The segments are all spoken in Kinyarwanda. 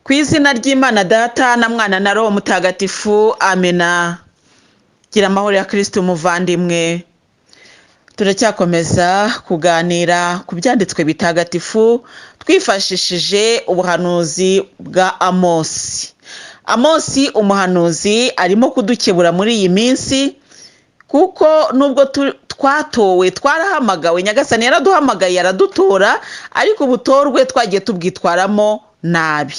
Ku izina ry'Imana Data na Mwana na Roho Mutagatifu, amena. Gira amahoro ya Kristo umuvandimwe. Turacyakomeza kuganira ku byanditswe bitagatifu twifashishije ubuhanuzi bwa Amosi. Amosi umuhanuzi arimo kudukebura muri iyi minsi, kuko nubwo twatowe, twarahamagawe, Nyagasani yaraduhamagaye aradutora, ariko ubutorwe twagiye tubwitwaramo nabi.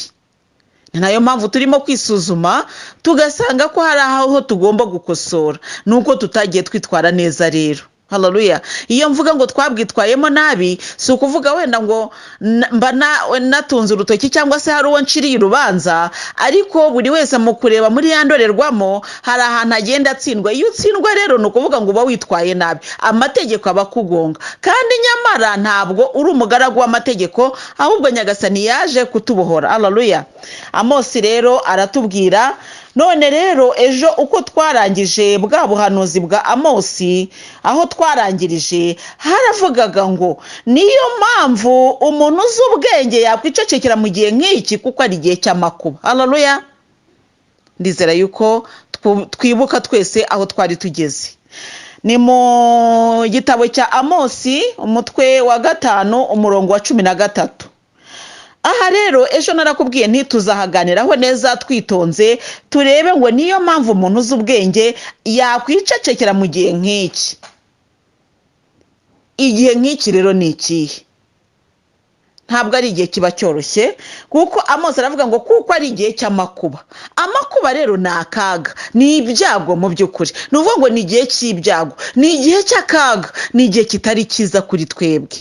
Ni nayo mpamvu turimo kwisuzuma tugasanga ko hari aho tugomba gukosora, nuko tutagiye twitwara neza rero. Haleluya. Iyo mvuga ngo twabwitwayemo nabi, si ukuvuga wenda ngo mba natunze urutoki cyangwa se hari uwo nciriye urubanza, ariko buri wese mu kureba muri ya ndorerwamo hari ahantu agenda atsindwa. Iyo utsindwa rero ni ukuvuga ngo uba witwaye nabi, amategeko aba akugonga, kandi nyamara ntabwo uri umugaragu w'amategeko, ahubwo Nyagasani yaje kutubohora. Haleluya. Amosi rero aratubwira. None rero ejo uko twarangije bwa buhanuzi bwa Amosi, aho twarangirije haravugaga ngo niyo mpamvu umuntu uzi ubwenge yakwicecekera mu gihe nk'iki, kuko ari igihe cy'amakuba. Haleluya. Ndizera yuko twibuka twese aho twari tugeze. Ni mu gitabo cya Amosi, umutwe wa 5, umurongo wa 13. Aha rero ejo narakubwiye ntituzahaganiraho neza twitonze, turebe ngo niyo mpamvu umuntu uzi ubwenge yakwicecekera mu gihe nk'iki. Igihe nk'iki rero ni ikihe? Ntabwo ari igihe kiba cyoroshye, kuko Amosi aravuga ngo kuko ari igihe cy'amakuba. Amakuba rero ni akaga, ni ibyago mu by'ukuri. Ni ukuvuga ngo ni igihe cy'ibyago, ni igihe cy'akaga, ni igihe kitari cyiza kuri twebwe.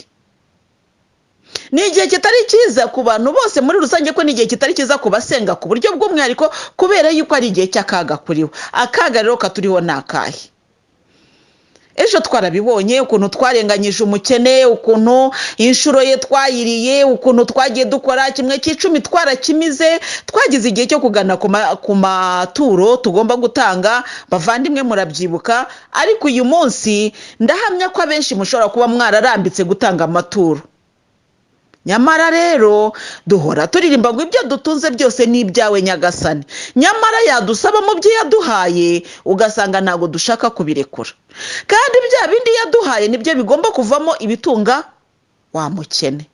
Ni igihe kitari cyiza ku bantu bose muri rusange, ko ni igihe kitari cyiza ku basenga ku buryo bw'umwihariko, kubera yuko ari igihe cy'akaga kuri bo. Akaga rero katuriho ni akahe? Ejo twarabibonye ukuntu twarenganyije umukene, ukuntu inshuro ye twayiriye, ukuntu twagiye dukora kimwe cy'icumi twarakimize, twagize igihe cyo kugana ku maturo tugomba gutanga. Bavandimwe, murabyibuka? Ariko uyu munsi ndahamya ko abenshi mushobora kuba mwararambitse gutanga amaturo. Nyamara rero duhora turirimba ngo ibyo dutunze byose ni ibyawe Nyagasani, nyamara yadusaba mu byo yaduhaye ugasanga ntabwo dushaka kubirekura, kandi bya bindi yaduhaye nibyo bigomba kuvamo ibitunga wa mukene.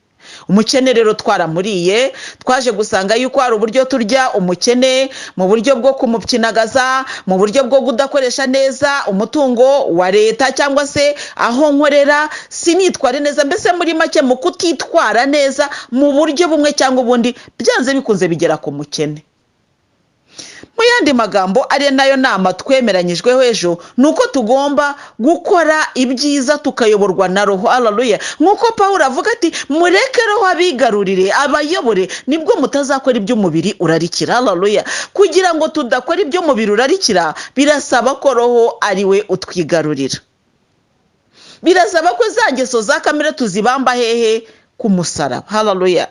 Umukene rero twaramuriye, twaje gusanga yuko hari uburyo turya umukene mu buryo bwo kumupyinagaza, mu buryo bwo kudakoresha neza umutungo wa leta cyangwa se aho nkorera sinitware neza, mbese muri make mu kutitwara neza mu buryo bumwe cyangwa ubundi, byanze bikunze bigera ku mukene. Mu yandi magambo, ari nayo nama twemeranyijweho ejo, ni uko tugomba gukora ibyiza tukayoborwa na Roho. Haleluya. Nk'uko Paul avuga ati mureke Roho abigarurire, abayobore, nibwo mutazakora iby'umubiri urarikira. Haleluya. Kugira ngo tudakora iby'umubiri urarikira, birasaba ko Roho ari we utwigarurira, birasaba ko za ngeso za kamere tuzibamba hehe? Ku musaraba. Haleluya.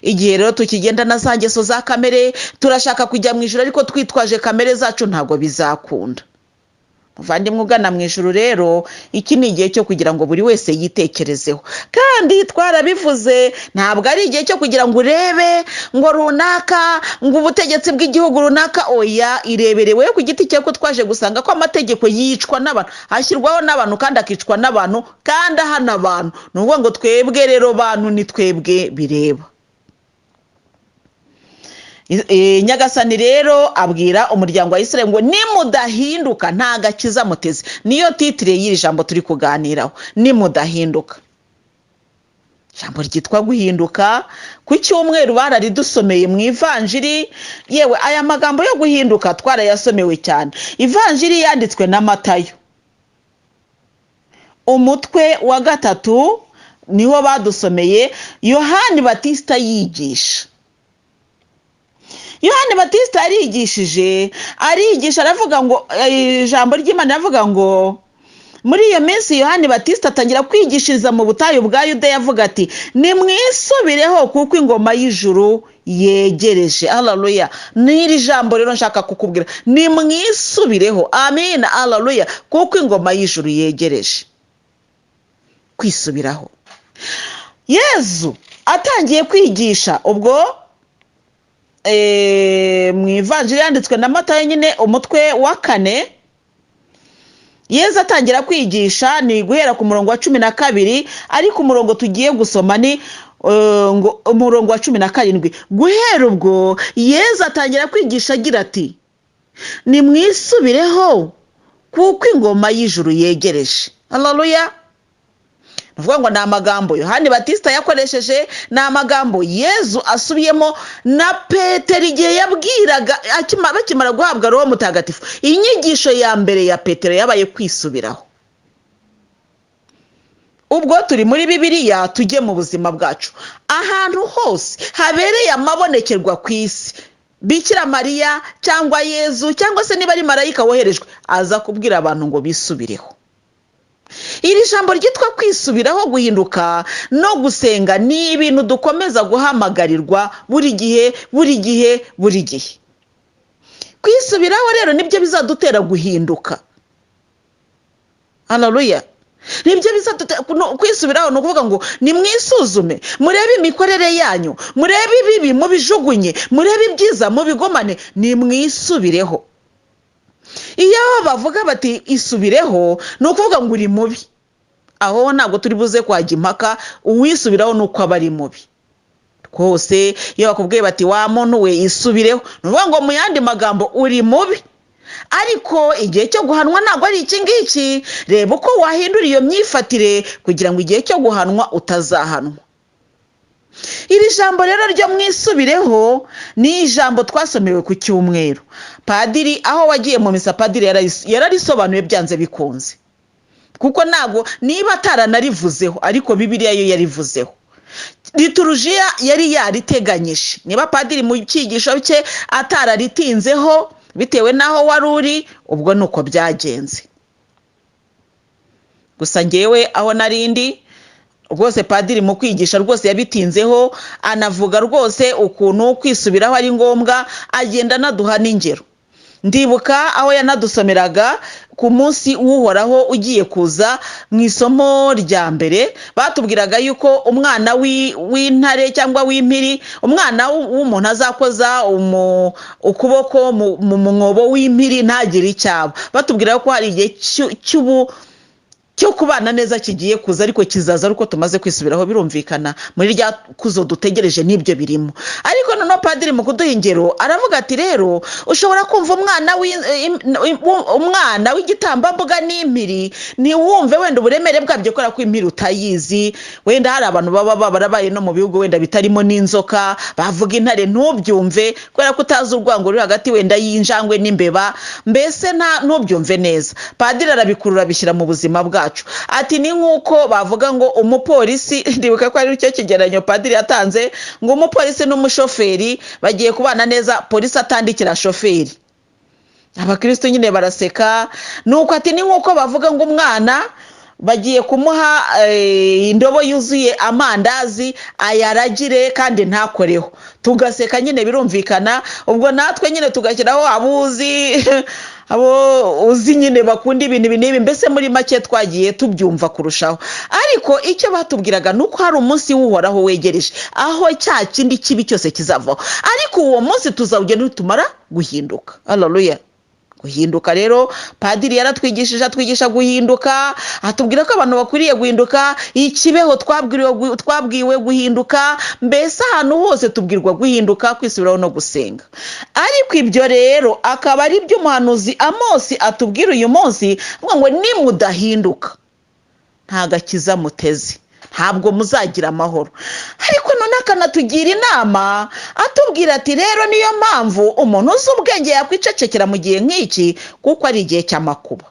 Igihe rero tukigenda na za ngeso za kamere, turashaka kujya mu ijuru ariko twitwaje kamere zacu, ntabwo bizakunda. Muvandimwe ugana mu ijuru rero, iki ni igihe cyo kugira ngo buri wese yitekerezeho. Kandi twarabivuze, ntabwo ari igihe cyo kugira ngo urebe ngo runaka, ngo ubutegetsi bw'igihugu runaka. Oya, irebere wowe ku giti cyawe, ko twaje gusanga ko amategeko yicwa n'abantu, ashyirwaho n'abantu kandi akicwa n'abantu kandi ahana abantu. Ni ukuvuga ngo twebwe rero bantu ni twebwe bireba. Nyagasani rero abwira umuryango wa Israel ngo nimudahinduka nta gakiza muteze. Niyo titre y'iri jambo turi kuganiraho, nimudahinduka. Ijambo ryitwa guhinduka, ku cyumweru bararidusomeye mu ivanjiri. Yewe, aya magambo yo guhinduka twarayasomewe cyane. Ivanjiri yanditswe na Matayo, umutwe wa 3, niho badusomeye Yohani Batisita yigisha. Yohani Batisita yarigishije, arigisha, aravuga ngo ijambo ry'Imana riravuga ngo muri iyo minsi Yohani Batisita atangira kwigishiriza mu butayu bwa Yudeya, avuga ati nimwisubireho kuko ingoma y'ijuru yegereje. Haleluya. N'iri jambo rero nshaka kukubwira, nimwisubireho, amina, haleluya, kuko ingoma y'ijuru yegereje. Kwisubiraho. Yezu atangiye kwigisha ubwo mu ivanjiri yanditswe na Matayo nyine, umutwe wa 4, Yezu atangira kwigisha, ni guhera ku murongo wa 12, ariko umurongo tugiye gusoma ni ngo umurongo wa 17. Guhera ubwo Yezu atangira kwigisha agira ati: "Nimwisubireho kuko ingoma y'ijuru yegereje." Haleluya! Ni ukuvuga ngo ni amagambo Yohani Batisita yakoresheje, ni amagambo Yezu asubiyemo na Petero igihe yabwiraga bakimara guhabwa Roho Mutagatifu. Inyigisho ya mbere ya Petero yabaye kwisubiraho. Ubwo turi muri Bibiliya, tujye mu buzima bwacu. Ahantu hose habereye amabonekerwa ku isi, Bikira Mariya cyangwa Yezu cyangwa se niba ari marayika woherejwe, aza kubwira abantu ngo bisubireho. Iri jambo ryitwa kwisubiraho, guhinduka no gusenga ni ibintu dukomeza guhamagarirwa buri gihe, buri gihe, buri gihe. Kwisubiraho rero nibyo bizadutera guhinduka. Haleluya! Nibyo bizadutera kwisubiraho. Ni ukuvuga ngo nimwisuzume, murebe imikorere yanyu, murebe ibibi mubijugunye, murebe ibyiza mubigumane, nimwisubireho. Iyo bavuga bati "isubireho", ni ukuvuga ngo uri mubi. Aho ntabwo turi buze kwajya impaka, uwisubiraho ni uko aba ari mubi rwose. Iyo bakubwiye bati "Wa muntu we, isubireho", ni ukuvuga ngo mu yandi magambo uri mubi. Ariko igihe cyo guhanwa ntabwo ari iki ngiki. Reba uko wahindura iyo myifatire kugira ngo igihe cyo guhanwa utazahanwa. Iri jambo rero ryo "mwisubireho" ni ijambo twasomewe ku cyumweru. Padiri, aho wagiye mu misa, padiri yararisobanuye byanze bikunze, kuko ntabwo niba ataranarivuzeho, ariko Bibiliya yo yarivuzeho, liturujiya yari yariteganyije. Niba padiri mu cyigisho cye atararitinzeho bitewe n'aho wari uri, ubwo ni uko byagenze. Gusa ngewe aho narindi rwose, padiri mu kwigisha rwose yabitinzeho, anavuga rwose ukuntu kwisubiraho ari ngombwa, agenda anaduha n'ingero. Ndibuka aho yanadusomeraga ku munsi w'Uhoraho ugiye kuza, mu isomo rya mbere batubwiraga yuko umwana w'intare cyangwa w'impiri, umwana w'umuntu azakoza ukuboko mu mwobo w'impiri ntagire icyaba. Batubwira ko hari igihe cy'ubu cyo kubana neza kigiye kuza, ariko kizaza ari uko tumaze kwisubiraho. Birumvikana, muri rya kuzo dutegereje n'ibyo birimo. Ariko noneho padiri mu kuduha ingero aravuga ati: "Rero ushobora kumva umwana w'igitambambuga n'impiri, ntiwumve wenda uburemere bwabyo kubera ko impiri utayizi. Wenda hari abantu baba barabaye no mu bihugu wenda bitarimo n'inzoka, bavuga intare ntubyumve kubera ko utazi urwango ruri hagati wenda y'injangwe n'imbeba, mbese ntubyumve neza." Padiri arabikurura, abishyira mu buzima bwacu, ati: "Ni nk'uko bavuga ngo umupolisi", ndibuka ko ari cyo kigereranyo padiri yatanze, ngo umupolisi n'umushoferi bagiye kubana neza, polisi atandikira shoferi. Abakirisitu nyine baraseka. Nuko ati: "Ni nk'uko bavuga ngo umwana bagiye kumuha indobo yuzuye amandazi ayaragire kandi ntakoreho." Tugaseka nyine, birumvikana. Ubwo natwe nyine tugashyiraho abuzi, abo uzi nyine bakunda ibintu ibi n'ibi, mbese muri make twagiye tubyumva kurushaho. Ariko icyo batubwiraga ni uko hari umunsi w'Uhoraho wegereje, aho cya kindi kibi cyose kizavaho, ariko uwo munsi tuzawugenda nitumara guhinduka. Haleluya! Guhinduka rero, padiri yaratwigishije, atwigisha guhinduka, atubwira ko abantu bakwiriye guhinduka. Ikibeho twabwiwe guhinduka, mbese ahantu hose tubwirwa guhinduka, kwisubiraho no gusenga. Ariko ibyo rero akaba ari byo umuhanuzi Amosi atubwira uyu munsi, avuga ngo nimudahinduka nta gakiza muteze, ntabwo muzagira amahoro. Ariko none akanatugira inama, atubwira ati: "Rero niyo mpamvu umuntu uzi ubwenge yakwicecekera mu gihe nk'iki, kuko ari igihe cy'amakuba."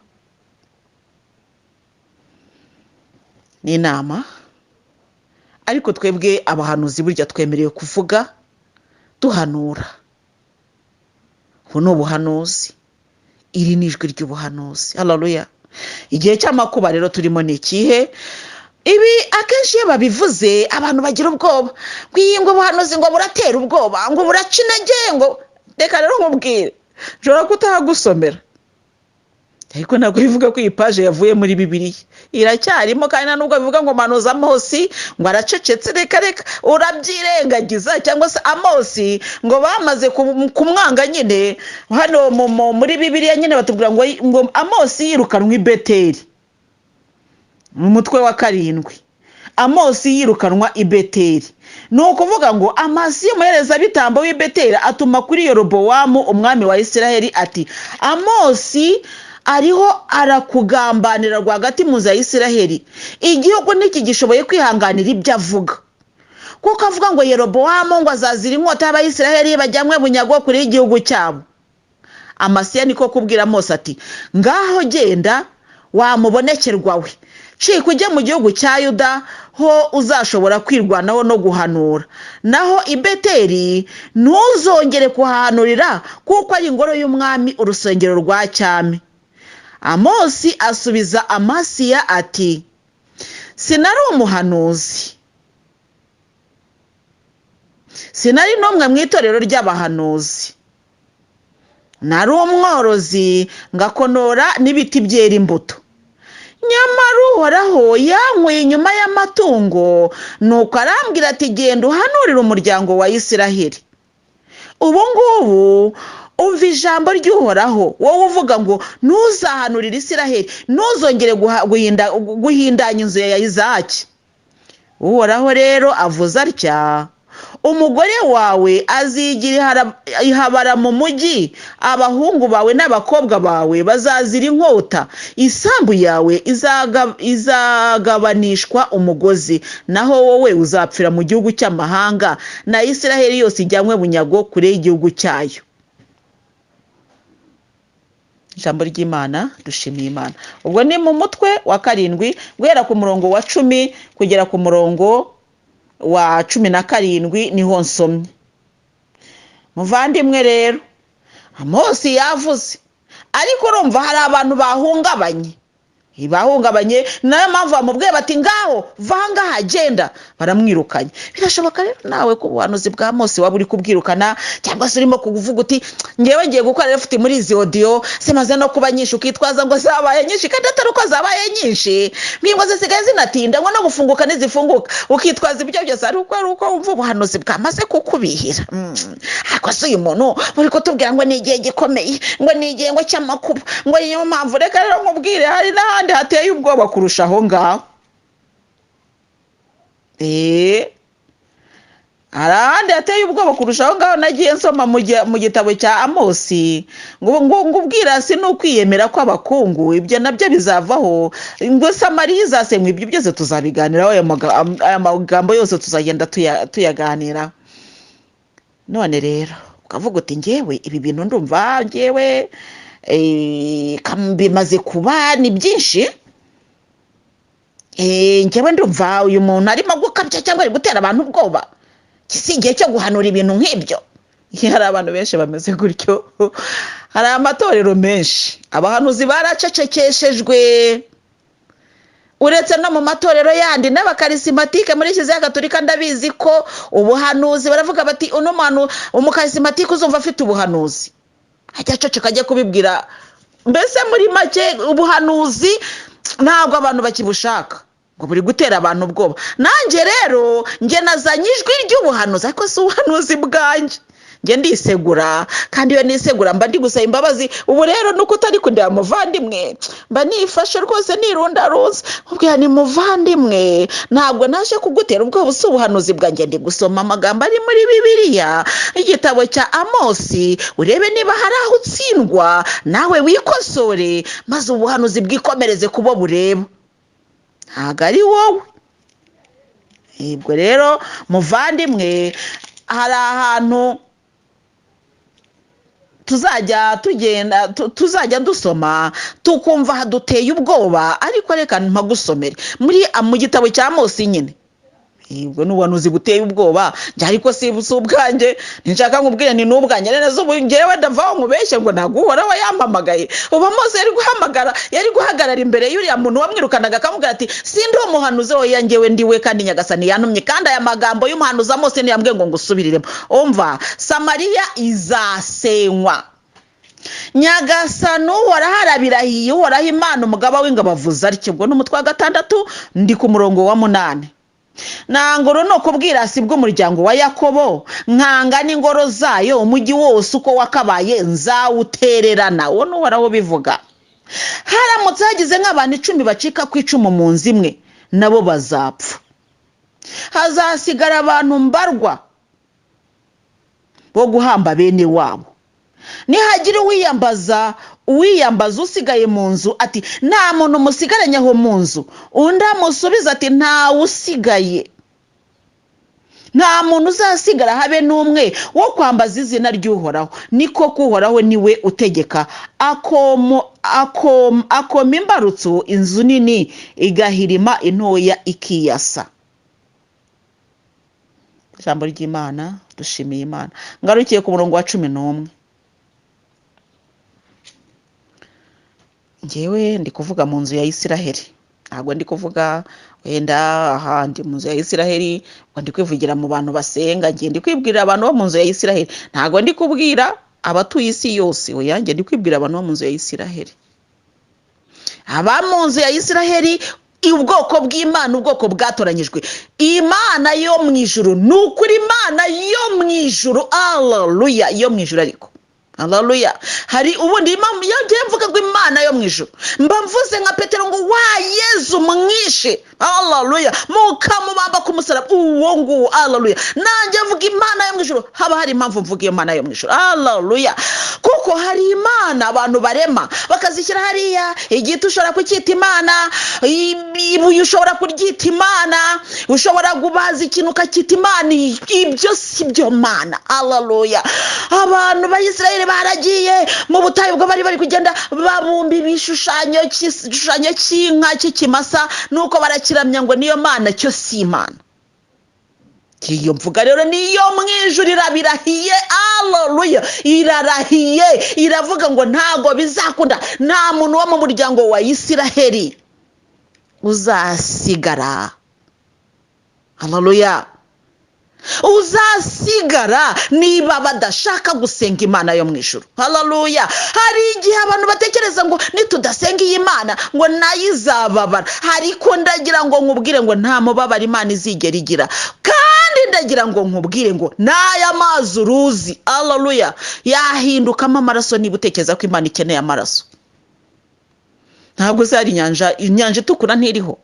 Ni inama, ariko twebwe abahanuzi burya twemerewe kuvuga duhanura. Ubu ni ubuhanuzi, iri ni ijwi ry'ubuhanuzi. Haleluya! Igihe cy'amakuba rero turimo ni ikihe? Ibi akenshi iyo babivuze abantu bagira ubwoba, ngo ubuhanuzi ngo buratera ubwoba, ngo buraca intege, ngo reka rero nkubwire, nshobora kutahagusomera. Ariko ntabwo bivuga ko iyi paje yavuye muri Bibiliya, iracyarimo. Kandi nta nubwo bivuga ngo umuhanuzi Amosi ngo aracecetse. Reka reka, urabyirengagiza. Cyangwa se Amosi ngo bamaze kumwanga nyine. Hano muri Bibiliya nyine batubwira ngo Amosi yirukanwa i Beteli, mu mutwe wa 7. Amosi yirukanwa i Beteli, ni ukuvuga ngo Amasiya umuherezabitambo w'i Beteli atuma kuri Yerobowamu umwami wa Isiraheli ati: "Amosi ariho arakugambanira rwagati mu nzu ya Isiraheli. Igihugu ntikigishoboye kwihanganira ibyo avuga, kuko avuga ngo Yerobowamu ngo azazira inkota y'Abayisiraheli bajyanwe bunyago kure y'igihugu cyabo." Amasiya niko kubwira Amosi ati: "Ngaho genda wamubonekerwa we, cika ujye mu gihugu cya Yuda, ho uzashobora kwirwanaho no guhanura. Naho i Beteli ntuzongere kuhahanurira, kuko ari ingoro y'umwami, urusengero rwa cyami." Amosi asubiza Amasiya ati: "Sinari umuhanuzi, sinari n'umwe mu itorero ry'abahanuzi. Nari umworozi, ngakonora n'ibiti byera imbuto. Nyamara Uhoraho yankuye inyuma y'amatungo, nuko arambwira ati: 'Genda uhanurire umuryango wa Isiraheli.' Ubu ngubu umva ijambo ry'Uhoraho, wowe uvuga ngo: 'Ntuzahanurire Isiraheli, ntuzongere guhindanya inzu ya Izaki.' Uhoraho rero avuze atya: Umugore wawe azigira ihabara mu mujyi, abahungu bawe n'abakobwa bawe bazazira inkota, isambu yawe izagabanishwa umugozi, naho wowe uzapfira mu gihugu cy'amahanga, na Isiraheli yose ijyanwe bunyago kure y'igihugu cyayo." Ijambo ry'Imana, dushimiye Imana. Ubwo ni mu mutwe wa 7, guhera ku murongo wa 10 kugera ku murongo wa 17 niho nsomye. Muvandimwe rero, Amosi yavuze, ariko urumva hari abantu bahungabanye, bahungabanye. Nayo mpamvu bamubwiye bati: "Ngaho va ngaha, genda." Baramwirukanye. Birashoboka rero nawe ko ubuhanuzi bwa Mose waba uri kubwirukana, cyangwa se urimo kuvuga uti: "Ngewe ngiye gukora refuti muri izi audio, zimaze no kuba nyinshi." Ukitwaza ngo zabaye nyinshi kandi atari uko zabaye nyinshi, ngo zisigaye zinatinda, ngo no gufunguka ntizifunguka. Ukitwaza ibyo byose, ariko ari uko wumva ubuhanuzi bwamaze kukubihira. Ariko se uyu muntu uri kutubwira ngo ni igihe gikomeye, ngo ni igihe ngo cy'amakuba, ngo niyo mpamvu? Reka rero nkubwire, hari n'ahandi hateye ubwoba kurusha aho ngaho. Hari ahandi hateye ubwoba kurusha aho ngaho. Nagiye nsoma mu gitabo cya Amosi ngo ubwirasi ni ukwiyemera kw'abakungu, ibyo nabyo bizavaho, ngo Samariya izasenywa. Ibyo byose tuzabiganiraho, aya magambo yose tuzagenda tuyaganiraho. None rero ukavuga uti: "Ngewe ibi bintu ndumva ngewe bimaze kuba ni byinshi. Ngewe ndumva uyu muntu arimo gukabya cyangwa ari gutera abantu ubwoba. Si igihe cyo guhanura ibintu nk'ibyo." Hari abantu benshi bameze gutyo. Hari amatorero menshi abahanuzi baracecekeshejwe, uretse no mu matorero yandi n'abakarisimatike muri Kiliziya Gatolika. Ndabizi ko ubuhanuzi baravuga bati: "Uno muntu umukarisimatike uzumva afite ubuhanuzi ajya aceceka, ajya kubibwira." Mbese muri make ubuhanuzi ntabwo abantu bakibushaka, ngo buri gutera abantu ubwoba. Nanjye rero njye nazanye ijwi ry'ubuhanuzi, ariko si ubuhanuzi bwanjye. Njye ndisegura, kandi iyo nisegura mba ndi gusaba imbabazi. Ubu rero nuko utari kundeba muvandimwe, mba nifashe rwose, nirundarunze, nkubwira ni: "Muvandimwe, ntabwo naje kugutera ubwoba, si ubuhanuzi bwanjye. Ndi gusoma amagambo ari muri Bibiliya, igitabo cya Amosi, urebe niba hari aho utsindwa nawe wikosore, maze ubuhanuzi bwikomereze kubo bureba, ntabwo ari wowe." Ubwo rero muvandimwe, hari ahantu tuzajya tugenda tuzajya dusoma tukumva haduteye ubwoba, ariko reka mpagusomere muri mu gitabo cya Amosi nyine. Ubwo ni ubuhanuzi buteye ubwoba njye, ariko si ubwanjye. Nshaka nkubwire ni n'ubwanjye neza. Ubu ngewe ndavaho nkubeshye ngo ntabwo Uhoraho yampamagaye? Ubu Amosi yari guhamagara, yari guhagarara imbere y'uriya muntu wamwirukanaga, akamubwira ati: "Sindi umuhanuzi." "Oya, ngewe ndiwe, kandi Nyagasani yantumye, kandi aya magambo y'umuhanuzi Amosi ntiyambwiye ngo ngusubiriremo." Umva, Samariya izasenywa. Nyagasani Uhoraho arabirahiye, Uhoraho Imana umugaba w'ingabo avuze atyo. Ubwo ni umutwe wa 6, ndi ku murongo wa 8. Nangoro ni ukubwirasi bw'umuryango wa Yakobo, nkanga n'ingoro zayo, umujyi wose uko wakabaye nzawutererana. Uwo ni Uhoraho ubivuga. Haramutse hagize nk'abantu 10 bacika ku icumu mu nzu imwe, nabo bazapfa. Hazasigara abantu mbarwa bo guhamba bene wabo. Nihagira uwiyambaza usigaye mu nzu ati nta muntu musigaranye aho mu nzu, undi amusubiza ati ntawe usigaye, nta muntu uzasigara habe n'umwe wo kwambaza izina ry'Uhoraho. Niko kuhoraho niwe utegeka, akoma imbarutso inzu nini igahirima, intoya ikiyasa. Ijambo ry'Imana, dushimiye Imana. Ngarukiye ku murongo wa 11. Ngewe ndi kuvuga mu nzu ya Isiraheli, ntabwo ndi kuvuga wenda ahandi mu nzu ya Isiraheli, ngo ndi kwivugira mu bantu basenga. Ngiye ndi kwibwira abantu bo mu nzu ya Isiraheli, ntabwo ndi kubwira abatuye isi yose. Oya, ngiye ndi kwibwira abantu bo mu nzu ya Isiraheli. Aba mu nzu ya Isiraheli, ubwoko bw'Imana, ubwoko bwatoranyijwe, Imana yo mu ijuru. Ni ukuri Imana yo mu ijuru, haleluya, yo mu ijuru. Ariko haleluya, hari ubundi iyo ngiye mvuga ngo Imana yo mu ijuru, mba mvuze nka Petero ngo wa Yezu mwishe, haleluya, mukamubamba ku musaraba, uwo nguwo, haleluya. Nanjye mvuga Imana yo mu ijuru, haba hari impamvu mvuga iyo Mana yo mu ijuru, haleluya. Kuko hari Imana abantu barema bakazishyira hariya, igiti ushobora kucyita Imana, ibuye ushobora kuryita Imana, ushobora kubaza ikintu ukacyita Imana. Ibyo si byo Mana, haleluya. Abantu ba Isirayeli baragiye mu butayu, ubwo bari bari kugenda babumba ibishushanyo cy'inka cy'ikimasa, nuko barakiramya ngo niyo Mana. Cyo si Imana. Iyo mvuga rero niyo mu ijuru, irabirahiye, haleluya, irarahiye, iravuga ngo ntago bizakunda, nta muntu wo mu muryango wa Isiraheli uzasigara, haleluya, uzasigara niba badashaka gusenga Imana yo mu ijuru, haleluya. Hari igihe abantu batekereza ngo nitudasenga iyi Mana ngo nayo izababara, ariko ndagira ngo nkubwire ngo nta mubabaro Imana izigera igira. Kandi ndagira ngo nkubwire ngo n'aya mazi uruzi, haleluya, yahindukamo amaraso niba utekereza ko Imana ikeneye amaraso. Ntabwo zari inyanja, inyanja itukura ntiriho.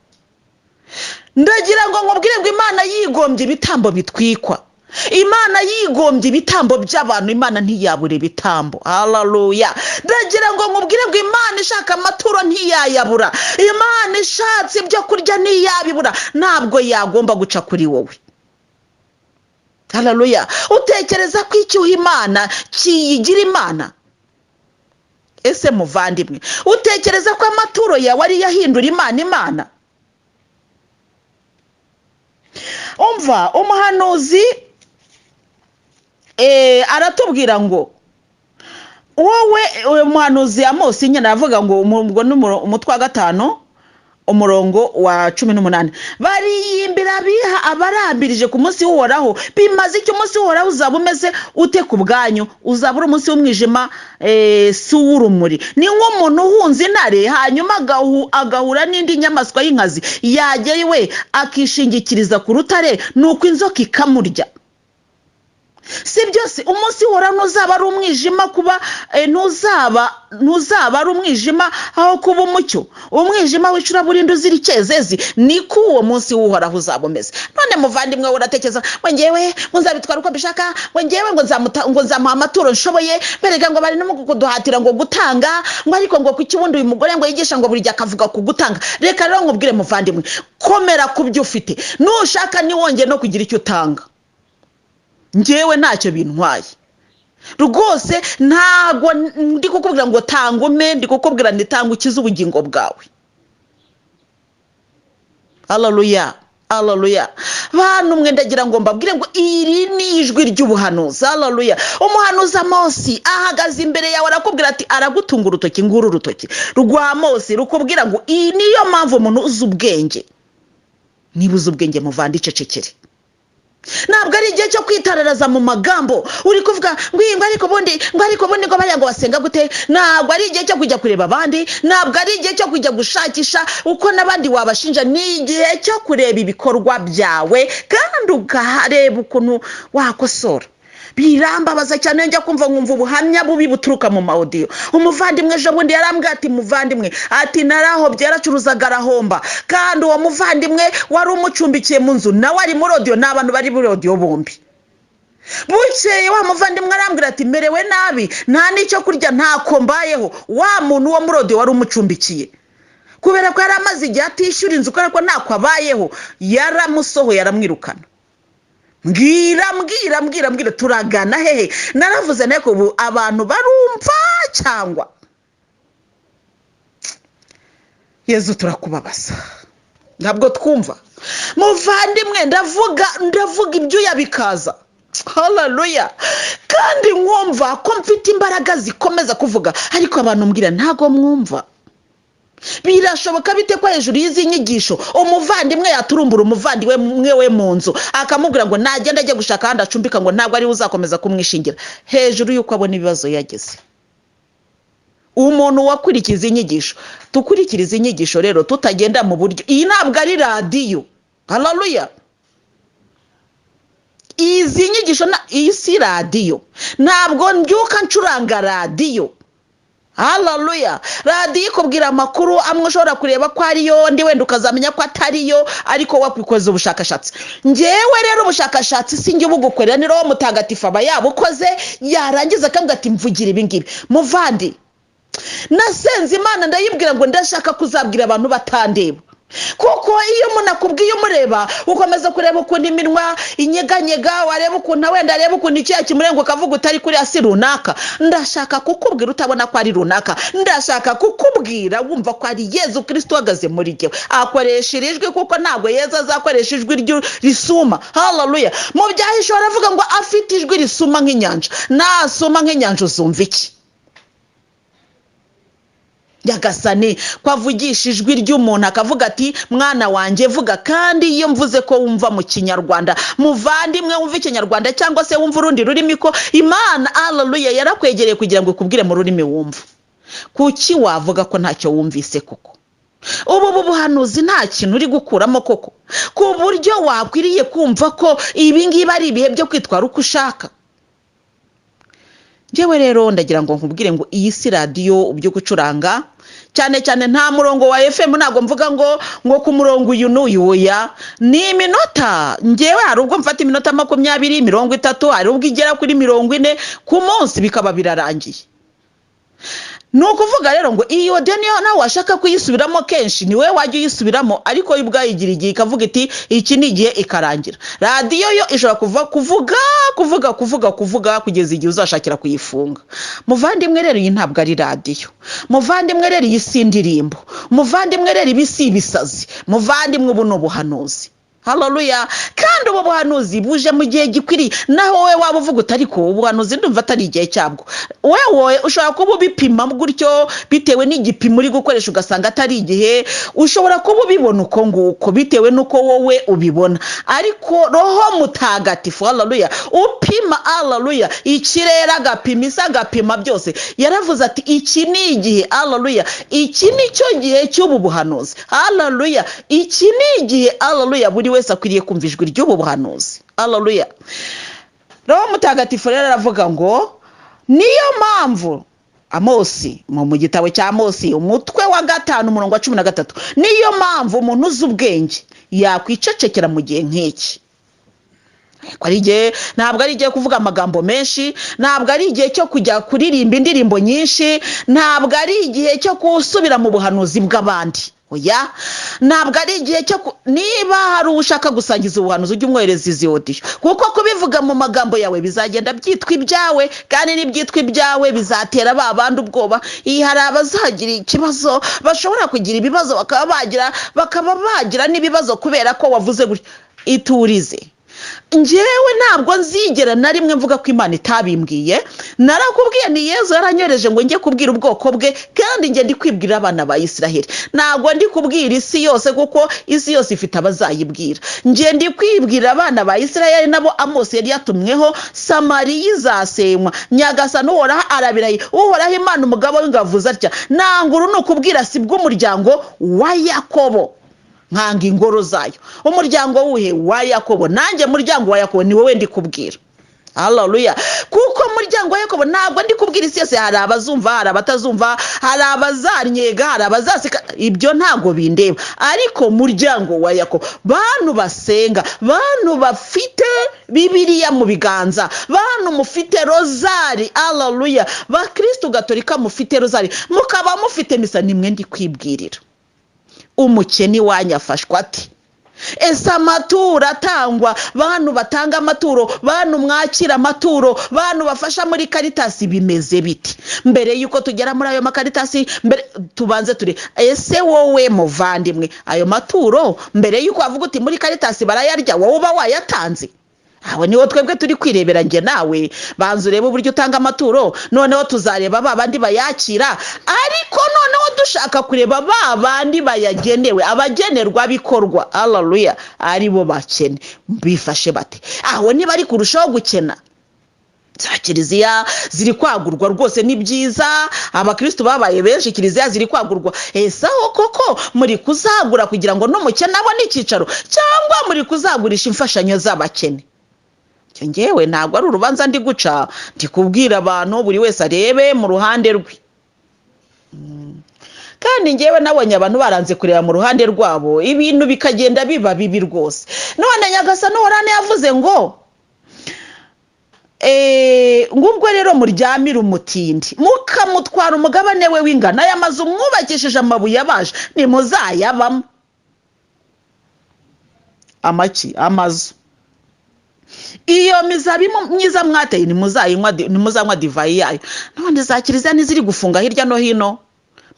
Ndagira ngo nkubwire ngo Imana yigombye ibitambo bitwikwa, Imana yigombye ibitambo by'abantu, Imana ntiyabura ibitambo, haleluya. Ndagira ngo nkubwire ngo Imana ishaka amaturo ntiyayabura, Imana ishatse ibyo kurya ntiyabibura, ntabwo yagomba guca kuri wowe, haleluya. Utekereza ko icyuho Imana kiyigira Imana? Ese muvandimwe, utekereza ko amaturo yawe ariyo ahindura Imana Imana? Umva umuhanuzi aratubwira ngo wowe, umuhanuzi Amosi nyine aravuga ngo ubwo ni umutwe wa 5 umurongo wa 18, bariyimbira abiha abarambirije ku munsi w'Uhoraho. Bimaze icyo umunsi w'Uhoraho uzaba umeze ute ku bwanyu? Uzaba uri umunsi w'umwijima, si uw'urumuri. Ni nk'umuntu uhunze intare, hanyuma agahura n'indi nyamaswa y'inkazi, yagera iwe akishingikiriza ku rutare, nuko inzoka ikamurya. Si byose, umunsi w'Uhoraho ntuzaba ari umwijima kuba, ntuzaba ari umwijima aho kuba umucyo, umwijima w'icuraburindi uzira icyezezi, niko uwo munsi w'Uhoraho uzaba umeze. None muvandimwe, uratekereza ngo ngewe ngo nzabitwara uko mbishaka, ngo ngewe ngo nzamuha amaturo nshoboye, berega ngo bari no kuduhatira ngo gutanga, ngo ariko ngo kuki ubundi uyu mugore ngo yigisha ngo buri gihe akavuga ku gutanga. Reka rero nkubwire muvandimwe, komera ku byo ufite, nushaka ntiwongere no kugira icyo utanga. Njyewe ntacyo bintwaye rwose, ntago ndi kukubwira ngo tanga ume, ndi kukubwira ngo tanga ukize ubugingo bwawe. Haleluya, haleluya. Bantu mwe, ndagira ngo mbabwire ngo iri ni ijwi ry'ubuhanuzi, haleluya. Umuhanuzi Amosi ahagaze imbere yawe arakubwira ati, aragutunga urutoki, nguru urutoki rwa Amosi rukubwira ngo iyi niyo mpamvu umuntu uzi ubwenge, niba uzi ubwenge muvandi icecekere. Ntabwo ari igihe cyo kwitararaza mu magambo uri kuvuga ngo iyi, ngo ariko ubundi, ngo ariko ubundi, ngo bariya ngo basenga gute. Ntabwo ari igihe cyo kujya kureba abandi, ntabwo ari igihe cyo kujya gushakisha uko n'abandi wabashinja. Ni igihe cyo kureba ibikorwa byawe kandi ukareba ukuntu wakosora. Birambabaza cyane, njya kumva nkumva ubuhamya bubi buturuka mu ma audio. Umuvandimwe ejo bundi yarambwiye ati: "Muvandimwe," ati, "narahobye." Yaracuruzaga arahomba, kandi uwo muvandimwe wari umucumbikiye mu nzu nawe ari muri audio. Ni abantu bari muri audio bombi. Bukeye wa muvandimwe arambwira ati: "Merewe nabi, nta n'icyo kurya, ntako mbayeho." Wa muntu wo muri audio wari umucumbikiye, kubera ko yari amaze igihe atishyura inzu, kubera ko ntako abayeho, yaramusohoye, aramwirukana. Mbwira, mbwira, mbwira, mbwira, turagana hehe? Naravuze nteko ubu abantu barumva cyangwa Yezu turakubabaza? Ntabwo twumva. Muvandimwe, ndavuga, ndavuga ibyuya bikaza, haleluya, kandi nkumva ko mfite imbaraga zikomeza kuvuga, ariko abantu mbwira ntabwo mwumva. Birashoboka bite ko hejuru y'izi nyigisho umuvandimwe yaturumbura umuvandimwe we mu nzu, akamubwira ngo nagenda ajye gushaka ahandi acumbika, ngo ntabwo ariwe uzakomeza kumwishingira, hejuru y'uko abona ibibazo yageze? Umuntu wakurikiza inyigisho, dukurikira izi nyigisho rero tutagenda mu buryo. Iyi ntabwo ari radiyo, haleluya. Izi nyigisho, iyi si radiyo. Ntabwo mbyuka ncuranga radiyo, haleluya. Radiyo ikubwira amakuru amwe ushobora kureba ko ariyo, ndi wenda ukazamenya ko atariyo, ariko wakwikoza ubushakashatsi. Ngewe rero ubushakashatsi si njye ubugukorera, ni Roho Mutagatifu aba yabukoze, yarangiza akambwira ati: "Mvugira ibi ngibi." Muvandi, nasenze Imana ndayibwira ngo ndashaka kuzabwira abantu batandeba, kuko iyo umuntu akubwiye umureba, ukomeza kureba ukuntu iminwa inyeganyega, wareba ukuntu wenda areba ukuntu icyuya kimurenga, ukavuga utari kuriya si runaka. Ndashaka kukubwira utabona ko ari runaka. Ndashaka kukubwira wumva ko ari Yezu Kirisito uhagaze muri jyewe. Akoresha iri jwi, kuko ntabwo Yezu azakoresha ijwi risuma, haleluya. Mu Byahishuwe aravuga ngo afite ijwi risuma nk'inyanja. Nasuma nk'inyanja uzumva iki? Nyagasani ko avugisha ijwi ry'umuntu, akavuga ati: "Mwana wanjye, vuga." Kandi iyo mvuze ko wumva mu Kinyarwanda, muvandimwe, wumva Ikinyarwanda cyangwa se wumva urundi rurimi, ko Imana, haleluya, yarakwegereye kugira ngo ikubwire mu rurimi wumva, kuki wavuga ko ntacyo wumvise koko? Ubu buhanuzi nta kintu uri gukuramo koko, ku buryo wakwiriye kumva ko ibi ngibi ari ibihe byo kwitwara uko ushaka? Njyewe rero ndagira ngo nkubwire ngo iyi si radiyo byo gucuranga cyane cyane. Nta murongo wa FM, ntabwo mvuga ngo ku murongo uyu n'uyu, oya, ni iminota. Ngewe hari ubwo mfata iminota 20, 30, hari ubwo igera kuri 40 ku munsi, bikaba birarangiye. Ni ukuvuga rero ngo iyi audio niyo nawe washaka kuyisubiramo kenshi, ni wowe wajya uyisubiramo, ariko yo ubwayo igira igihe ikavuga iti: "Iki ni igihe," ikarangira. Radiyo yo ishobora kuva kuvuga, kuvuga, kuvuga, kuvuga kugeza igihe uzashakira kuyifunga. Muvandimwe rero, iyi ntabwo ari radiyo. Muvandimwe rero, iyi si indirimbo. Muvandimwe rero, ibi si ibisazi. Muvandimwe, ubu ni ubuhanuzi, haleluya, kandi ubu buhanuzi buje mu gihe gikwiriye. Naho wowe waba uvuga uti: "Ariko ubuhanuzi ndumva atari igihe cyabwo," wewe ushobora kuba ubipima gutyo bitewe n'igipimo uri gukoresha, ugasanga atari igihe. Ushobora kuba ubibona uko nguko bitewe n'uko wowe ubibona, ariko Roho Mutagatifu, haleluya, upima, haleluya, ikirere, agapima isi, agapima byose, yaravuze ati: "Iki ni igihe, haleluya, iki ni cyo gihe cy'ubu buhanuzi, haleluya, iki ni igihe, haleluya, buri wese akwiriye kumva ijwi ry'ubu buhanuzi, haleluya." Roho Mutagatifu rero aravuga ngo niyo mpamvu Amosi, mu gitabo cya Amosi, umutwe wa 5, umurongo wa 13, niyo mpamvu umuntu uzi ubwenge yakwicecekera mu gihe nk'iki. Ariko ari igihe, ntabwo ari igihe kuvuga amagambo menshi, ntabwo ari igihe cyo kujya kuririmba indirimbo nyinshi, ntabwo ari igihe cyo gusubira mu buhanuzi bw'abandi, oya, ntabwo ari igihe cyo niba hari uwo ushaka gusangiza ubuhanuzi, ujye umwohereza izi audio, kuko kubivuga mu magambo yawe bizagenda byitwa ibyawe, kandi nibyitwa ibyawe bizatera ba bandi ubwoba. Iyi hari abazagira ikibazo, bashobora kugira ibibazo, bakaba bagira n'ibibazo kubera ko wavuze gutya. Iturize. Njyewe ntabwo nzigera na rimwe mvuga ko Imana itabimbwiye. Narakubwiye ni Yezu yaranyoreje ngo njye kubwira ubwoko bwe, kandi njye ndi kwibwira abana ba Isiraheli. Ntabwo ndi kubwira isi yose, kuko isi yose ifite abazayibwira. Njye ndi kwibwira abana ba Isiraheli, nabo Amosi yari yatumweho. Samariya izasenywa, Nyagasani Uhoraho arabiraye. Uhoraho Imana umugaba w'ingabo avuze atya: nanguru ni ukubwirasi bw'umuryango wa Yakobo, nkanga ingoro zayo. Umuryango wuhe? Wa Yakobo. Nanjye muryango wa Yakobo ni wowe ndi kubwira. Haleluya! Kuko muryango wa Yakobo, ntabwo ndi kubwira isi yose. Hari abazumva, hari abatazumva, hari abazanyega, hari abazaseka, ibyo ntabwo bindeba. Ariko muryango wa Yakobo, bantu basenga, bantu bafite Bibiliya mu biganza, bantu mufite rozari, haleluya, bakristu gatolika mufite rozari, mukaba mufite misa, nimwe ndi kwibwirira. Umukene iwanyu afashwa ati? Ese amaturo atangwa, bantu batanga amaturo, bantu mwakira amaturo, bantu bafasha muri Karitasi, bimeze biti? Mbere y'uko tugera muri ayo makaritasi, mbere tubanze turi, ese wowe muvandimwe, ayo maturo, mbere y'uko wavuga uti muri Karitasi barayarya, wowe uba wayatanze? Aho niho twebwe turi kwirebera njye nawe. Banza urebe uburyo utanga amaturo, noneho tuzareba ba bandi bayakira. Ariko noneho dushaka kureba ba bandi bayagenewe, abagenerwabikorwa, haleluya, ari bo bakene, bifashe bate? Aho niba ari kurushaho gukena. Za kiliziya ziri kwagurwa rwose, ni byiza, abakirisitu babaye benshi, kiliziya ziri kwagurwa. Ese aho koko muri kuzagura kugira ngo n'umukene abone icyicaro, cyangwa muri kuzagurisha imfashanyo z'abakene? Icyo ngewe ntabwo ari urubanza ndi guca, ndi kubwira abantu, buri wese arebe mu ruhande rwe. Kandi ngewe nabonye abantu baranze kureba mu ruhande rwabo, ibintu bikagenda biba bibi rwose. None Nyagasani Uhoraho yavuze ngo ngubwo rero muryamire umutindi, mukamutwara umugabane we w'ingano, aya mazu mwubakishije amabuye abaje ntimuzayabamo. Amaki? Amazu. Iyo mizabibu myiza mwateye ntimuzanywa divayi yayo. None za kiliziya ntiziri gufunga hirya no hino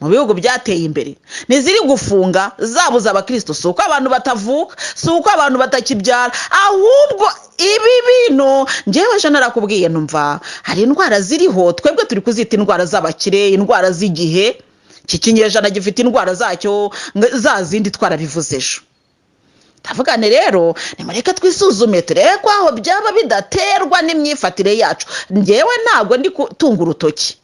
mu bihugu byateye imbere? Ntiziri gufunga zabuze abakristo? Si uko abantu batavuka, si uko abantu batakibyara, ahubwo ibi bintu ngewe ejo narakubwiye, numva hari indwara ziriho, twebwe turi kuzita indwara z'abakire, indwara z'igihe iki kinyejana gifite indwara zacyo za zindi twarabivuze ejo. Ndavugane rero, nimureke twisuzume, turebe ko aho byaba bidaterwa n'imyifatire yacu. Ngewe ntabwo ndi gutunga urutoki,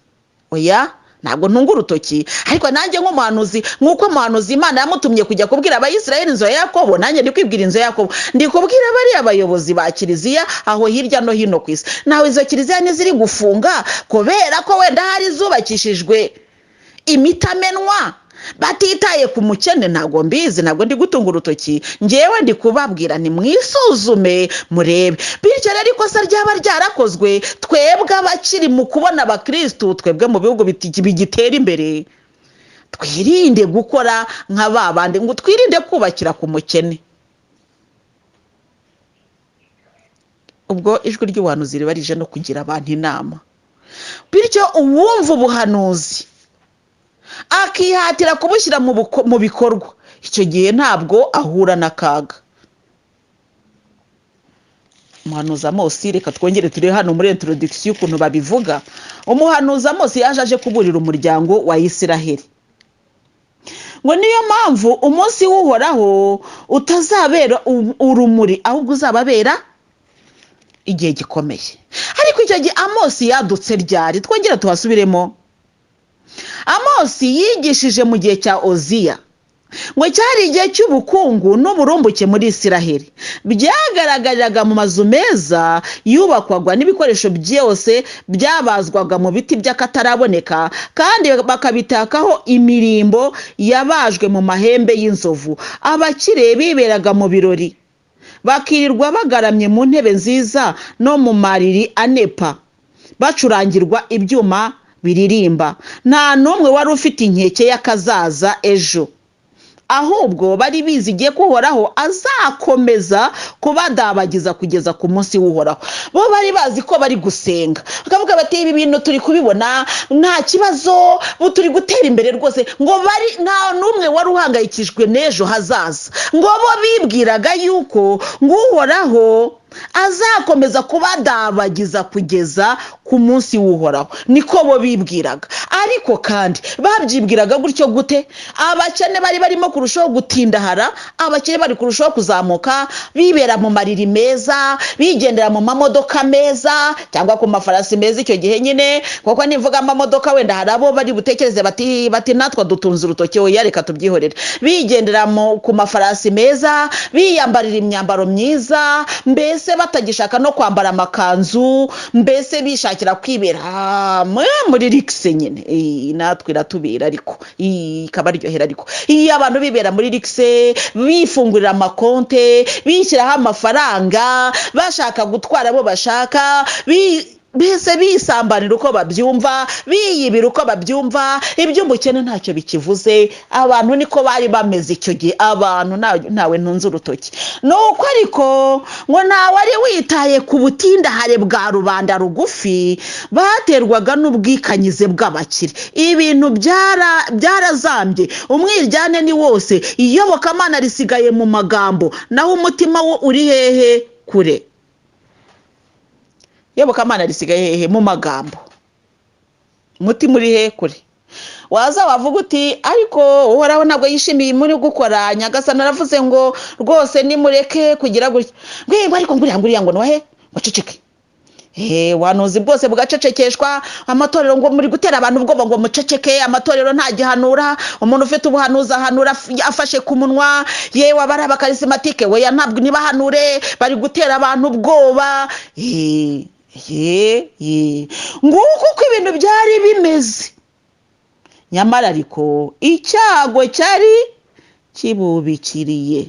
oya, ntabwo ntunga urutoki. Ariko nanjye nk'umuhanuzi, nk'uko umuhanuzi Imana yamutumye kujya kubwira Abayisiraheli, inzu ya Yakobo, nanjye ndi kwibwira inzu ya Yakobo, ndi kubwira bariya bayobozi ba kiliziya aho hirya no hino ku isi. Nawe izo kiliziya ntiziri gufunga kubera ko wenda hari zubakishijwe imitamenwa, batitaye ku mukene? Ntabwo mbizi, ntabwo ndi gutunga urutoki. Ngewe ndi kubabwira ni mwisuzume murebe. Bityo rero ikosa ryaba ryarakozwe, twebwe abakiri mu kubona abakirisitu, twebwe mu bihugu bigitera imbere, twirinde gukora nka ba bandi, ngo twirinde kubakira ku mukene. Ubwo ijwi ry'ubuhanuzi riba rije no kugira abantu inama. Bityo uwumva ubuhanuzi akihatira kubushyira mu bikorwa, icyo gihe ntabwo ahura n'akaga. Umuhanuzi Amosi, reka twongere turebe hano muri introduction ukuntu babivuga. Umuhanuzi Amosi yaje aje kuburira umuryango wa Isiraheli, ngo niyo mpamvu umunsi w'Uhoraho utazabera urumuri, ahubwo uzababera igihe gikomeye. Ariko icyo gihe Amosi yadutse ryari? Twongere tuhasubiremo. Amosi yigishije mu gihe cya Oziya, ngo cyari igihe cy'ubukungu n'uburumbuke muri Isiraheli. Byagaragariraga mu mazu meza yubakwaga n'ibikoresho byose byabazwaga mu biti by'akataraboneka, kandi bakabitakaho imirimbo yabajwe mu mahembe y'inzovu. Abakire biberaga mu birori, bakirirwa bagaramye mu ntebe nziza no mu mariri anepa, bacurangirwa ibyuma biririmba. Nta n'umwe wari ufite inkeke y'akazaza ejo, ahubwo bari bizigiye ko Uhoraho azakomeza kubadabagiza kugeza ku munsi w'Uhoraho. Bo bari bazi ko bari gusenga, bakavuga bati ibi bintu turi kubibona, nta kibazo, turi gutera imbere rwose. Ngo bari nta n'umwe wari uhangayikishijwe n'ejo hazaza. Ngo bo bibwiraga yuko ngo Uhoraho Azakomeza kubadabagiza kugeza ku munsi w'Uhoraho. Niko bo bibwiraga. Ariko kandi babyibwiraga gutyo gute? Abakene bari barimo kurushaho gutindahara, abakene bari kurushaho kuzamuka, bibera mu mariri meza, bigendera mu mamodoka meza cyangwa ku mafarasi meza icyo gihe nyine. Kuko nivuga amamodoka, wenda hari abo bari butekereze bati natwe dutunze urutoki. Oya, reka tubyihorere. Bigendera ku mafarasi meza, biyambarira imyambaro myiza, mbese batagishaka no kwambara amakanzu, mbese bishakira kwibera muri luxe nyine. Natwe iratubera ariko ikabaryohera. Ariko iyo abantu bibera muri luxe, bifungurira amakonte, bishyiraho amafaranga, bashaka gutwara abo bashaka, mbese bisambanira uko babyumva, biyibira uko babyumva, iby'umukene ntacyo bikivuze. Abantu niko bari bameze icyo gihe. Abantu ntawe ntunze urutoki. Ni uko ariko ngo ntawe wari witaye ku butindahare bwa rubanda rugufi baterwaga n'ubwikanyize bw'abakire. Ibintu byarazambye, umwiryane ni wose, iyobokamana risigaye mu magambo, naho umutima wo uri hehe? Kure. Iyobokamana risigaye hehe? Mu magambo. Umutima uri hehe? Kure. Waza wavuga uti: "Ariko Uhoraho ntabwo yishimiye muri gukora, Nyagasani aravuze ngo rwose nimureke kugira gutya." Ngo ariko nguriya, nguriya ngo nuwahe? Ngo ceceke. Ubuhanuzi bwose bugacecekeshwa. Amatorero ngo muri gutera abantu ubwoba, ngo muceceke. Amatorero nta gihanura. Umuntu ufite ubuhanuzi ahanura afashe ku munwa. Yewe, abari abakarismatike weya, ntabwo ntibahanure, bari gutera abantu ubwoba. Nguko uko ibintu byari bimeze. Nyamara ariko icyago cyari kibubikiriye.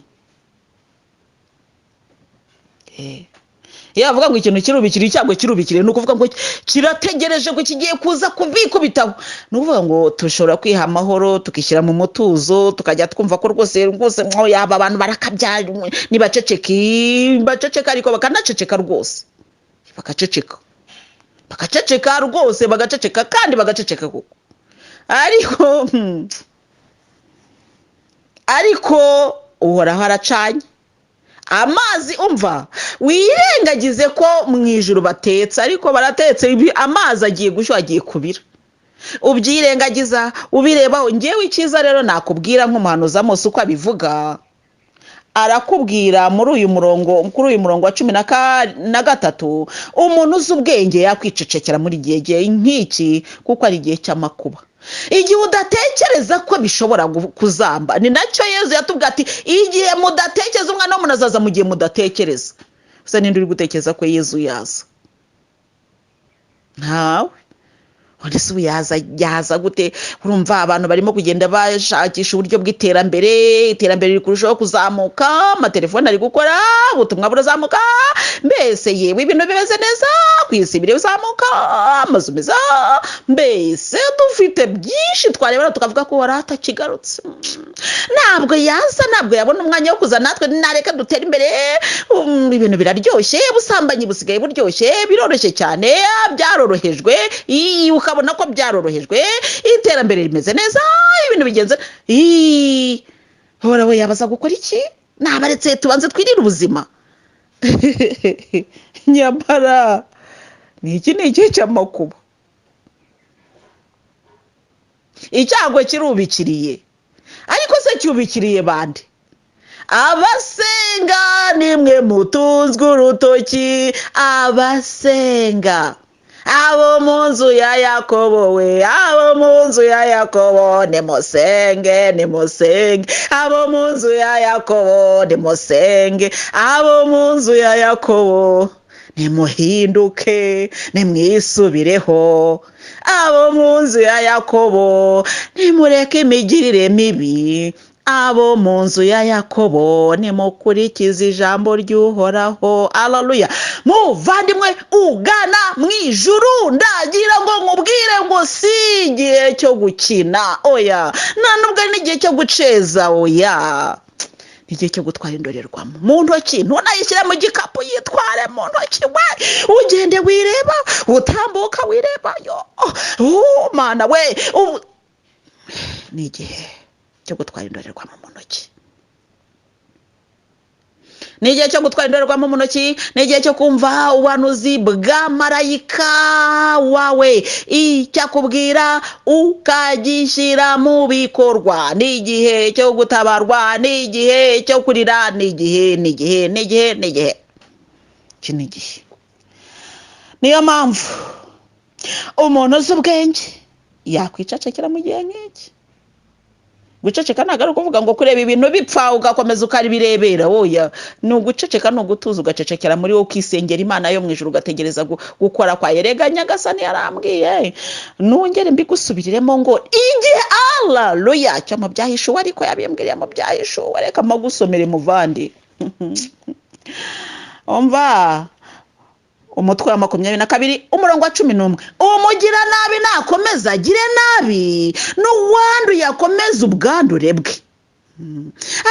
Iyo bavuga ngo ikintu kirubikiriye, icyago kirubikiriye, ni ukuvuga ngo kirategereje, ngo kigiye kuza kubikubitaho. Ni ukuvuga ngo dushobora kwiha amahoro, tukishyira mu mutuzo, tukajya twumva ko rwose rwose ngo yaba abantu barakabya, nibaceceke, baceceka. Ariko bakanaceceka rwose, bagaceceka, bagaceceka rwose, bagaceceka kandi bagaceceka koko. Ariko Uhoraho aracanye amazi. Umva, wirengagize ko mu ijuru batetse, ariko baratetse, amazi agiye gushyuha, agiye kubira. Ubyirengagiza ubirebaho. Ngewe icyiza rero nakubwira nk'umuhanuzi Amosi uko abivuga, arakubwira muri uyu murongo, kuri uyu murongo wa 13: umuntu uzi ubwenge yakwicecekera muri igihe gihe nk'iki, kuko ari igihe cy'amakuba, igihe udatekereza ko bishobora kuzamba. Ni nacyo Yezu yatubwiye ati: "Igihe mudatekereza, Umwana w'umuntu azaza mu gihe mudatekereza." Gusa ninde uri gutekereza ko Yezu yaza? Ntawe. None se ubu yaza, yaza gute? Urumva abantu barimo kugenda bashakisha uburyo bw'iterambere, iterambere riri kurushaho kuzamuka, amatelefone ari gukora, ubutumwa burazamuka, mbese yewe ibintu bimeze neza ku isi, biri bizamuka, amazu meza, mbese dufite byinshi twarebera tukavuga ko wari atakigarutse. Ntabwo yaza, ntabwo yabona umwanya wo kuza. Natwe nareka dutere imbere. Ibintu biraryoshye, ubusambanyi busigaye buryoshye, biroroshye cyane, byarorohejwe. Ukabona ko byarorohejwe, iterambere rimeze neza, ibintu bigenze. Uhoraho yabaza gukora iki? Nabaretse tubanze twirire ubuzima. Nyamara ni iki? Ni igihe cy'amakuba, icyago kirubikiriye. Ariko se cyubikiriye bande? Abasenga nimwe mutunzwe urutoki. Abasenga, abo mu nzu ya Yakobo we, abo mu nzu ya Yakobo, nimusenge, nimusenge. Abo mu nzu ya Yakobo, nimusenge. Abo mu nzu ya Yakobo, nimuhinduke, nimwisubireho. Abo mu nzu ya Yakobo, nimureke imigirire mibi. Abo mu nzu ya Yakobo, nimukurikize ijambo ry'Uhoraho. Alaluya! Muvandimwe ugana mu ijuru, ndagira ngo nkubwire ngo si igihe cyo gukina, oya, nta nubwo ari n'igihe cyo guceza, oya. Ni igihe cyo gutwara indorerwamo mu ntoki. Ntunayishyire mu gikapu, yitware mu ntoki we, ugende wireba, utambuka wireba. Yo, oh, Mana we! Ubu ni igihe cyo gutwara indorerwamo mu ntoki. Ni igihe cyo gutwara indorerwamo mu ntoki, ni igihe cyo kumva ubuhanuzi bwa marayika wawe, icyakubwira ukagishyira mu bikorwa. Ni igihe cyo gutabarwa, ni igihe cyo kurira, ni igihe, ni igihe, ni igihe, ni igihe. Iki ni igihe. Niyo mpamvu umuntu uzi ubwenge yakwicecekera mu gihe nk'iki. Guceceka ntabwo ari ukuvuga ngo kureba ibintu bipfa ugakomeza ukabirebera. Oya, ni uguceceka, ni ugutuza, ugacecekera muri wowe, ukisengera Imana yo mu ijuru, ugategereza gukora kwa. Erega Nyagasani yarambwiye, nongere mbigusubiriremo, ngo igihe, alaluya, cyo mu Byahishuwe, ariko yabimbwiriye mu Byahishuwe. Reka mpagusomere, muvandi. Umva, umutwe wa 22, umurongo wa 11: "Umugiranabi nakomeza agire nabi, n'uwanduye akomeze ubwandure bwe,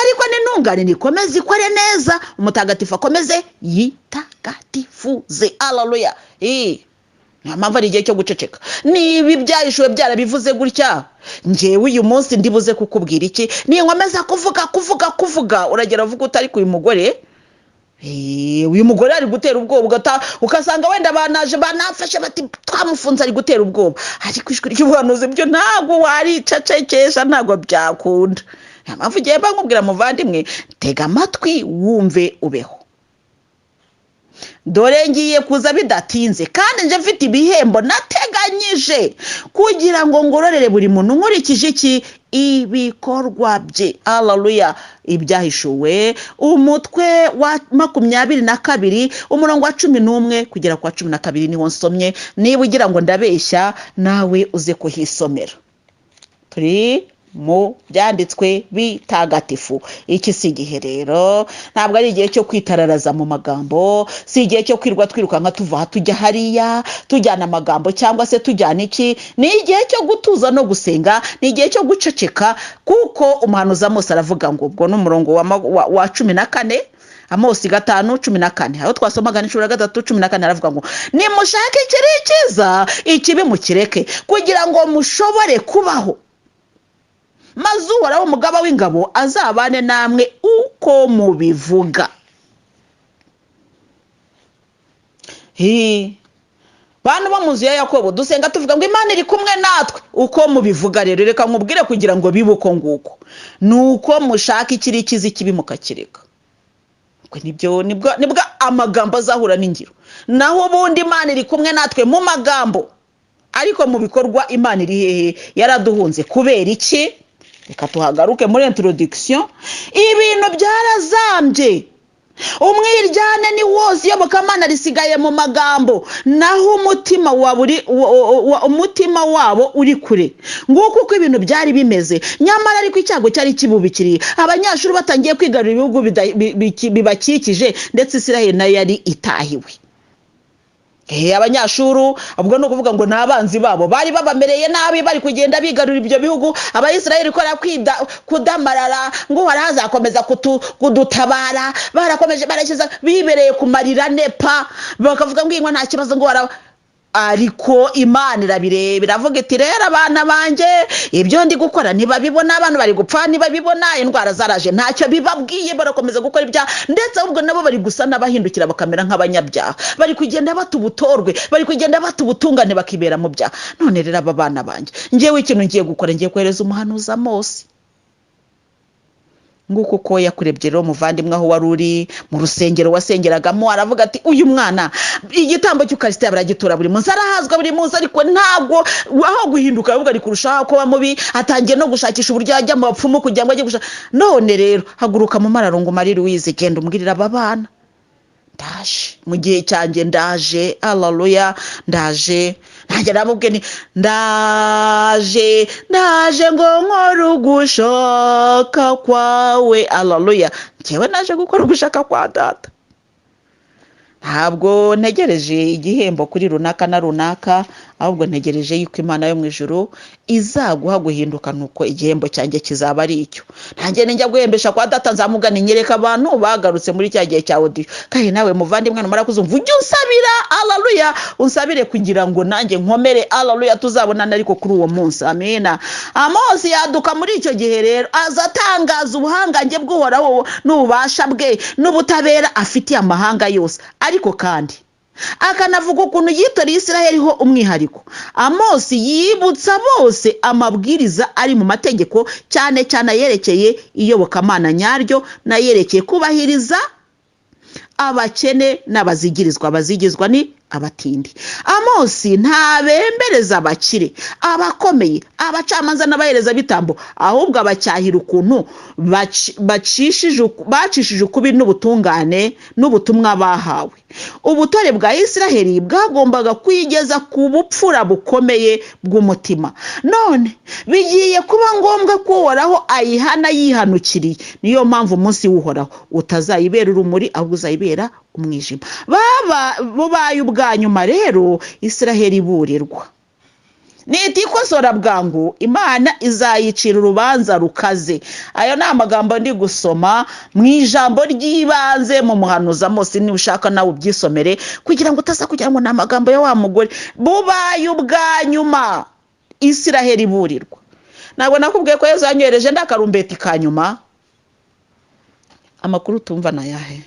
ariko n'intungane nikomeze ikore neza, umutagatifu akomeze yitagatifuze." Alaluya. Niyo mpamvu ari igihe cyo guceceka. Niba Ibyahishuwe byarabivuze gutya, ngewe uyu munsi ndibuze kukubwira iki? Ninkomeza kuvuga, kuvuga, kuvuga, uragera uvuga utari uyu mugore. Uyu mugore ari gutera ubwoba, ugasanga wenda banaje banafashe bati: "Twamufunze, ari gutera ubwoba." Ariko ijwi ry'ubuhanuzi byo ntabwo waricecekesha, ntabwo byakunda. Niyo mpamvu ugiye nkubwira, muvandimwe, tega amatwi wumve, ubeho. "Dore ngiye kuza bidatinze, kandi nje mfite ibihembo nateganyije kugira ngo ngororere buri muntu nkurikije iki? Ibikorwa bye." Alaluya. Ibyahishuwe, umutwe wa 22, umurongo wa 11 kugera ku wa 12, niwo nsomye. Niba ugira ngo ndabeshya, nawe uze kuhisomera. Turi mu Byanditswe Bitagatifu. Iki si igihe rero, ntabwo ari igihe cyo kwitararaza mu magambo, si igihe cyo kwirwa twirukanka tuva aha tujya hariya, tujyana amagambo cyangwa se tujyana iki. Ni igihe cyo gutuza no gusenga, ni igihe cyo guceceka, kuko umuhanuzi Amosi aravuga ngo, ubwo ni umurongo wa 14, Amosi 5:14, aho twasomaga ni 13:14, aravuga ngo: "Nimushake ikiri icyiza, ikibi mukireke, kugira ngo mushobore kubaho, maze Uhoraho Umugaba w'ingabo azabane namwe uko mubivuga." Bantu bo mu nzu ya Yakobo, dusenga tuvuga ngo Imana iri kumwe natwe uko mubivuga. Rero reka nkubwire, kugira ngo bibe uko nguko, ni uko mushaka ikiri icyiza, ikibi mukakireka. Nibyo, nibwo amagambo azahura n'ingiro. Naho ubundi Imana iri kumwe natwe mu magambo, ariko mu bikorwa Imana iri hehe? Yaraduhunze. Kubera iki? Reka tuhagaruke muri introduction. Ibintu byarazambye, umwiryane ni wose, iyobokamana risigaye mu magambo, naho umutima wa buri umutima wabo uri kure. Nguko uko ibintu byari bimeze. Nyamara ariko icyago cyari kibubikiriye, Abanyashuru batangiye kwigarurira ibihugu bibakikije, ndetse Isiraheli nayo yari itahiwe. Abanyashuru ubwo ni ukuvuga ngo ni abanzi babo, bari babamereye nabi, bari kugenda bigarura ibyo bihugu. Abayisiraheli kubera kudamarara ngo Uhoraho azakomeza kudutabara, barakomeje barashyize, bibereye ku marira nepa, bakavuga ngo nta kibazo, ngo Uhoraho. Ariko Imana irabireba, iravuga iti: "Rero abana banjye, ibyo ndi gukora ntibabibona, abantu bari gupfa ntibabibona, indwara zaraje ntacyo bibabwiye, barakomeza gukora ibyaha, ndetse ahubwo nabo bari gusa n'abahindukira bakamera nk'abanyabyaha, bari kugenda bata ubutorwe, bari kugenda bata ubutungane, bakibera mu byaha. None rero aba bana banjye, ngewe ikintu ngiye gukora, ngiye kohereza umuhanuzi Amosi." Nguko uko yakurebye rero, muvandimwe, aho wari uri mu rusengero wasengeragamo, aravuga ati: "Uyu mwana igitambo cy'ukarisitiya baragitura buri munsi, arahazwa buri munsi, ariko ntabwo aho guhinduka, ahubwo ari kurushaho kuba mubi, atangiye no gushakisha uburyo yajya mu bapfumu kugira ngo ajye gushaka. None rero haguruka mu mararungu, Marie Louise, genda umbwirira aba bana, ndaje mu gihe cyanjye, ndaje." Alaluya. Ndaje nanjye namubwiye nti: "Ndaje, ndaje ngo nkore ugushaka kwawe." Alaluya. Njyewe naje gukora ugushaka kwa Data. Ntabwo ntegereje igihembo kuri runaka na runaka, ahubwo ntegereje yuko Imana yo mu ijuru izaguha guhinduka, nuko igihembo cyanjye kizaba ari icyo. Ntange ninjya guhembesha kwa data nzamugana, nyereka abantu bagarutse muri cya gihe cya audio. Kandi nawe muvandimwe, numara kuzumva ujye unsabira, haleluya, unsabire kugira ngo nanjye nkomere, haleluya, tuzabonana ariko kuri uwo munsi. Amina. Amosi yaduka muri icyo gihe rero, aza atangaza ubuhangange bw'Uhoraho n'ububasha bwe n'ubutabera afitiye amahanga yose, ariko kandi akanavuga ukuntu yitoreye Isiraheli ho umwihariko. Amosi yibutsa bose amabwiriza ari mu mategeko, cyane cyane ayerekeye iyobokamana nyaryo n'ayerekeye kubahiriza abakene n'abazigirizwa. Abazigizwa ni abatindi. Amosi ntabembereza abakire, abakomeye, abacamanza n'abaherezabitambo, ahubwo abacyahira ukuntu bacishije ukubi n'ubutungane n'ubutumwa bahawe. Ubutore bwa Isiraheli bwagombaga kwigeza ku bupfura bukomeye bw'umutima, none bigiye kuba ngombwa ko Uhoraho ayihana yihanukiriye. Niyo mpamvu umunsi w'Uhoraho utazayibera urumuri, ahubwo uzayibera umwijima. Baba bubaye ubwa nyuma rero Isiraheli iburirwa. Nitikosora bwangu, Imana izayicira urubanza rukaze. Ayo ni amagambo ndi gusoma mu ijambo ry'ibanze mu muhanuzi Amosi. Niba ushaka nawe ubyisomere, kugira ngo utaza kugira ngo ni amagambo ya wa mugore. Bubaye ubwa nyuma Isiraheli iburirwa. Ntabwo nakubwiye ko Yezu yanyohereje ndakarumbeti ka nyuma? Amakuru tumva ni ayahe?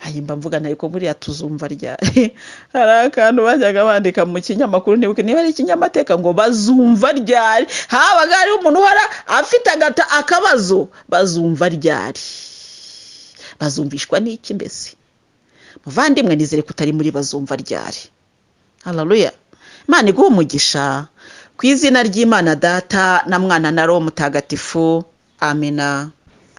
Hanyuma mvuga, ariko buriya tuzumva ryari? Hari akantu bajyaga bandika mu kinyamakuru, ntibuke niba ari ikinyamateka, ngo "Bazumva ryari?" Habaga hariho umuntu uhora afite agata akabazo: "Bazumva ryari? Bazumvishwa n'iki?" Mbese muvandimwe, nizere ko utari muri "Bazumva ryari". Haleluya! Imana iguhe umugisha ku izina ry'Imana Data na Mwana na Roho Mutagatifu. Amina.